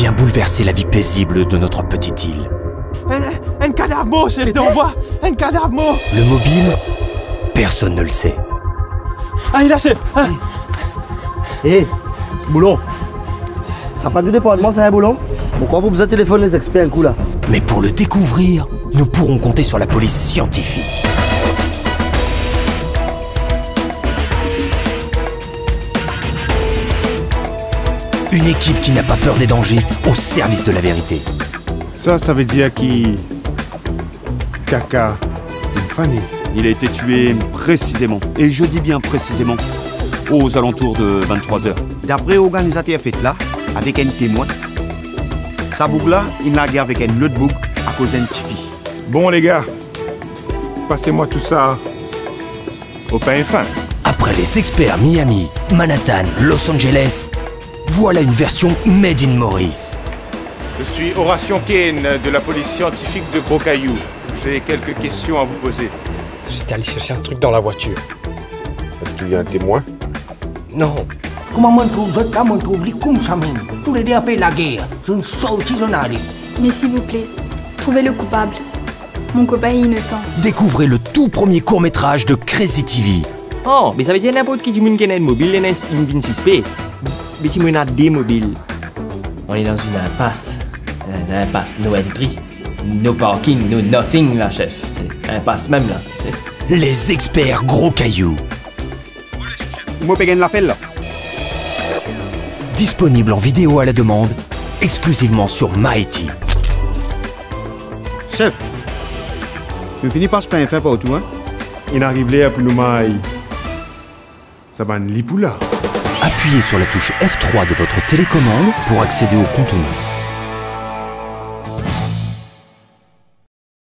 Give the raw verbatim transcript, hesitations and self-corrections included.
vient bouleverser la vie paisible de notre petite île. Enn, enn kadav mor, sef, dan bwa. Enn kadav mor. Le mobile, personne ne le sait. Ah, li la, sef. Ah. Eh, Boulon. Sa pa nou departman sa, hein, Boulon? Mo krwar pou bizin telefonn lezexper enn kou la. Mais pour le découvrir, nous pourrons compter sur la police scientifique. Une équipe qui n'a pas peur des dangers au service de la vérité. Sa, sa ve dir ki kaka inn fane. Il a été tué précisément, et je dis bien précisément, aux alentours de vingt-trois heures. Dapre organizater fet la, avek enn temwin, sa boug la inn lage avek enn lot boug akoz enn tifi. Bon, lega, pas mwa tou sa au peigne fin. Après les experts Miami, Manhattan, Los Angeles, voilà une version made in Maurice. Je suis Horatio Caine de la police scientifique de Gros Caillou. J'ai quelques questions à vous poser. J'étais allé chercher un truc dans la voiture. Est-ce qu'il y a un témoin? Non. Kouma mo trouv zot la, mo trouv li koumsa mem. Toulede apel lager. Zot sorti zot ale. Mais s'il vous plaît, trouvez le coupable. Mon copain est innocent. Découvrez le tout premier court-métrage de Crazy T V. Oh, mais ça veut dire n'importe qui, dimoun ki ena enn mobil, ena enn, inn vinn sispe. Mais si moi ena de mobil, on est dans une impasse. Une impasse, no entry, no parking, no nothing la, chef. C'est impasse même là. C'est Les experts Gros Caillou. Mo pe gagn lapel la. Disponible en vidéo à la demande, exclusivement sur Maïti. Sef, nou fini pas peigne fin partou, hein? Inn ariv ler pou nou may sa bann lipoula. Appuyez sur la touche F trois de votre télécommande pour accéder au contenu.